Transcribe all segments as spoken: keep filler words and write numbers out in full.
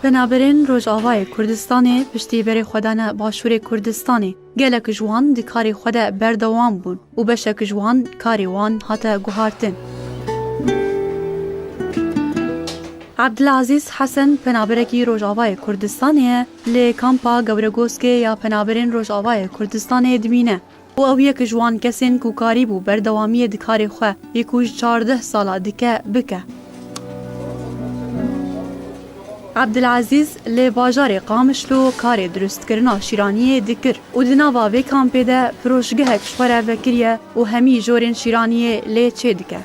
Penaberên Rojavayê Kurdistanê piştî berê xwe dane Başûrê Kurdistanê. Gelek ji wan di karê xwe de berdewam bûn û beşek ji wan karê wan hate guhartin. Abdilazîz Hesen penaberekî Rojavayê Kurdistanê ye, li kampa Gewregoskê ya penaberên Rojavayê Kurdistanê dimîne û ew yek ji wan kesên ku karîbû berdewamiyê di karê xwe yê ku ji çardeh sala dike, bike. Abdilazîz li bajarê Qamişlo karê dirustkirina şîraniyê dikir û di nava vê kampê de firoşgehek ji xwe re vekiriye û hemî jorên şîraniyê lê çêdike.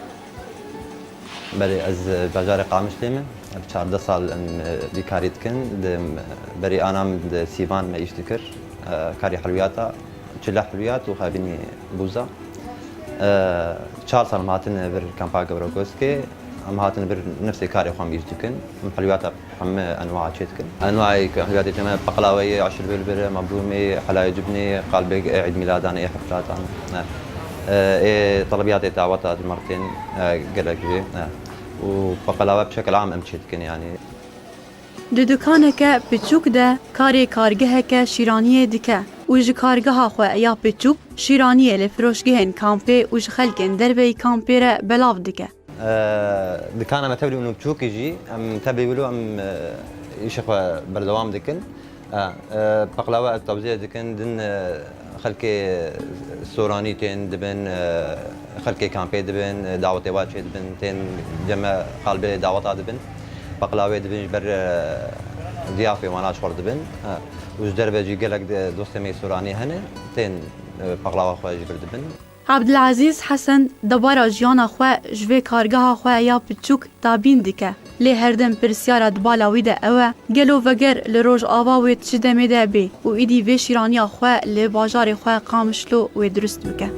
Belê, ez bajarê Qamişlê me. Bi çardeh sal em, e, vî karî dikin. Di, em, berî ana min di Sîvan me îş dikir. E, karê helwiyata, çile helwiyat û xebînî bûza. E, çar sal em hatin vir kampa Gewregoskê. Em hatin vir nefsê karê xwe em îş dikin. Em helwiyata hemî enwa çê dikin. Enwayê ku helwiyatê tê me, peqlaweyê, eşir bilbili, mebrûmê, helayê cibnê, qalbê, e, Eîd Mîladan, ê heflatan. E, e, ê telebiyatê daweta di mertên, e, gelek jê. E, û peqlawe bi şekil am em çê dikin, yanî. Di dukaneke piçûk de karê kargeheke şîraniyê dike û ji kargeha xwe ya piçûk şîraniyê li firoşgehên kampê û ji xelkên derveyî kampê re belav dike. E, dikana me tevlî û nû biçûkî jî, em tevlî wilo em, e, îşê xwe berdewam dikin. E, e, peqlawe ez tewzîye dikin, din, e, xelkê soranî tên dibin, e, xelkê kampê dibin, e, dawetê wa çê dibin, tên ceme qalbê daweta dibin. Peqlawê dibin ji ber, e, diyafê wana ji xwe dibin. E, û ji derve jî gelek de dostê me soranî hene, tên, e, peqlawa xwe ji vir dibin. Abdilazîz Hesen debara jiyana xwe ji vê kargeha xwe ya piçûk dabîn dike. Lê her dem pirsyara di bala wî de ew e, gelo veger li Rojava wê di çi demê de bê û îdî vê şîraniya xwe li bajarê xwe Qamişlo wê dirust bike?